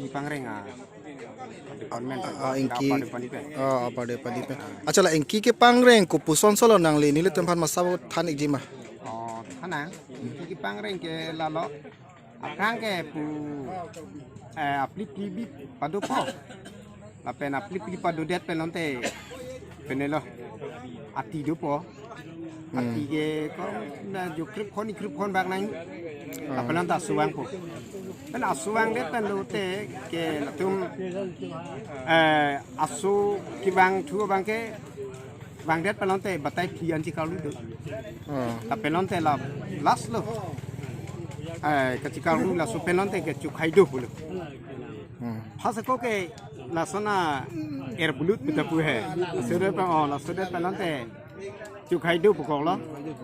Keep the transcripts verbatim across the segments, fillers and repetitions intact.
Pangreng a department. Ah, ah, Ingki. Apa department? Oh, apa department? Achala Ingki kepangreng kopuson solo nangli nelitum aphan masa than ikji ma? Oh, thanang. Ingki kepangreng ke lalo. Aphrang ke pu, eh, apli pli bi padopo. Lapen apli pli padodet pulote penelo. Ati dopo. Hmm. Ati ke ko na jo krip khon krip khon bak nang. Ah. Lapen ta asu vangpo. Pen asu vangdet pulote ke latum, eh, asu kevang thu abang ke vangdet pulote batai phli an chekarlu do. Ah. Lapen pulote la last lo. Eh, kachekarlu laso pulote ke chokhai do pulo. Hmm. Phase ko ke laso na er bulut puta pu he. Laso det pa, oh, laso det pulote chokhai do pu kok lo.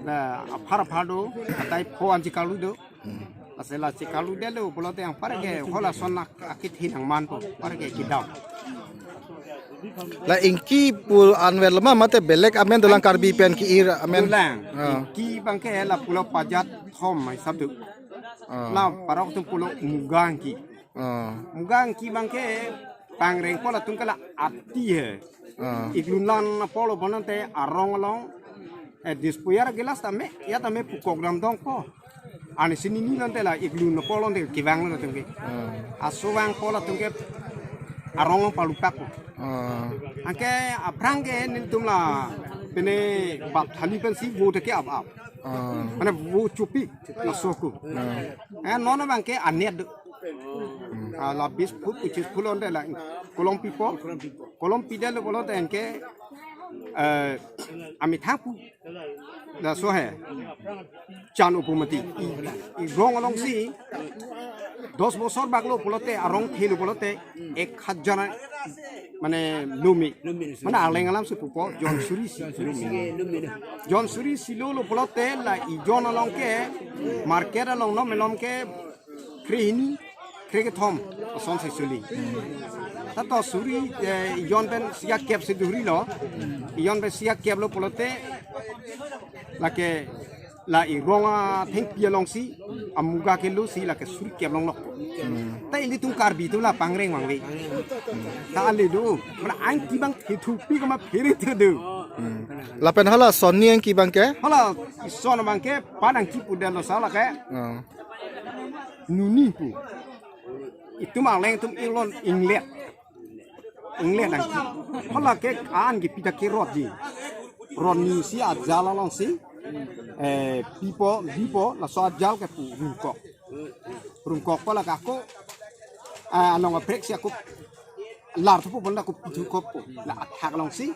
La aphar aphar do, batai pho an chekarlu do. Hmm. Lasi la chekarludetlo pulote anpar ke halason akethe nangmanpo, anpar ke kedam. La Ingki pu anver lo ma mate belek amen dolang, Karbi pen ke-ir amen? Dolang. Ah. Ingki abang ke la pulo pajat thom hisap do. Ah. La parok atum pulo Muga Ingki. Ah. Muga Ingki abang ke pangrengpo latum ke la ati he. Ah. Iglun lan apor lo bonante arong along, eh, dispuyar gelas tame, ya tame pukok dam dongpo. Ani sini ni lante la iglun apor lante kevang lo tengke. Ah. Asu vangpo latum ke arong along palupakpo. Ah. Anke aphrang ke nelitum la pene bap thali pensi vo teke ap ap. Ah. Mane vo chopi laso ko. Ah. Eh, non abang ke anet do. Hmm. Ah, la bis phut, pachis phut lante la kolom pipo. Kolom pidetlo pulote anke, eh, amethang pu. Laso he. Chan upu mati. I, irong alongsi dos bosor bak lo pulote arong thelo pulote ek hajar mane lumi. Mane Arleng alam si pupo, jon suri si. Jon suri si lo lo pulote la ijon along ke market along non malom ke krehini, krekethom asonsi suli. Ta to suri, eh, ijon pen isi akep si duri lo. Ijon pen isi akep lo pulote lake la irong athengpi alongsi amuga ke losi lake suri kep longlok. Hmm. Ta ilitum Karbi atum la pangreng vangve. Ta ale do, mane Ingki abang kethupi kama phere te do. Hmm. Lapen hala sonni Ingki abang ke? Hala ison abang ke pan Ingki pudetlo sa lake. Oh. Nuni pu. Itum Arleng atum ingnon inglet. Inglet Ingki. Hala ke an ke pita ke rotji. Rotji si ajal alongsi. Eh, pipo, bipo, laso ajal ke pu rungkok. Rungkokpo la kako. Ah, along aprek si ako lar thupo bon la ako pithu koppo. La athak alongsi.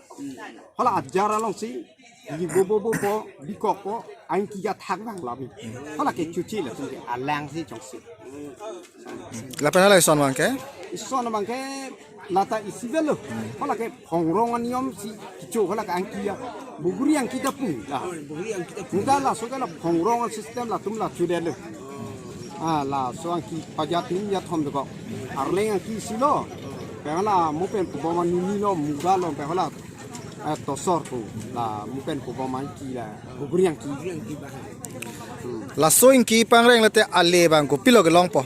Hala ajar alongsi. Di bobo bobo, bikokpo, Ingki athak vang labi. Hala ke chuchi latum ke alang si chongsi. Lapen hala ison abang ke? Ison abang ke lata isi velo. Hala ke phongrong aniyom si kecho hala ke Ingki ya. Buguri Ingki ta pu. La. Buguri Ingki ta pu. Muda laso ke la phongrong system latum la chudetlo. Ah, laso Ingki pajat ni ya thom dekok. Arleng Ingki isi lo. Pen hala mo pen puboma nuni lo, Muga lo, pen hala eh, tosor pu la mo pen puboma Ingki la buguri Ingki. Hmm. Laso Ingki pangreng late ale abang kopilo kelongpo?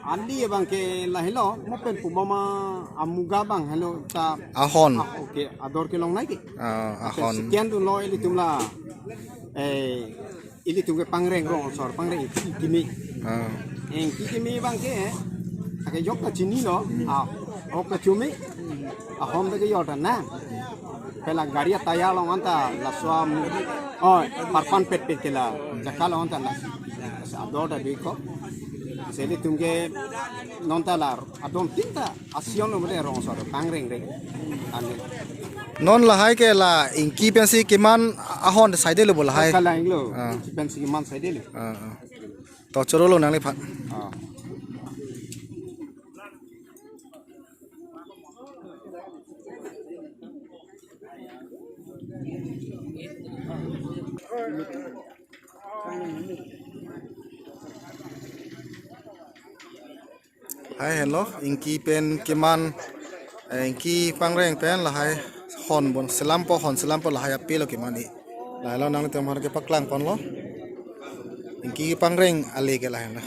Ale abang ke lahelo mo pen puboma amuga abang helo ta ahon. Ah, okay, ador kelong nai ke. Ah, ahon. Second lo ilitum la, eh, ilitum ke pangreng rong asor pangreng Ingki kimi. Ah. Ingki kimi abang ke, ake jok ta chinilo, ah, ok ta chumi, ahom ta ke jor ta na. Pen la gari ataya along anta laso am, oh, parpan pet pet ke la, jaka along anta la, sa ador ta biko. Lasi ilitum ke non ta la, adon tin ta, asion lo mate rong asor, pangreng reng. Ane. Non lahai ke la Ingki pensi keman ahon saidelo bo lahai. Kalang lo. Ah. Ingki pensi keman saidelo. Ah, ah. To choro lo nangliphan. Ah. Hai, hello, Ingki pen keman, eh, Ingki pangreng pen lahai hon bon selampo, hon selampo lahai apelo keman-i. Lahai lo nanglitum aphan kepaklang ponlo. Ingki pangreng ale ke lahai lo.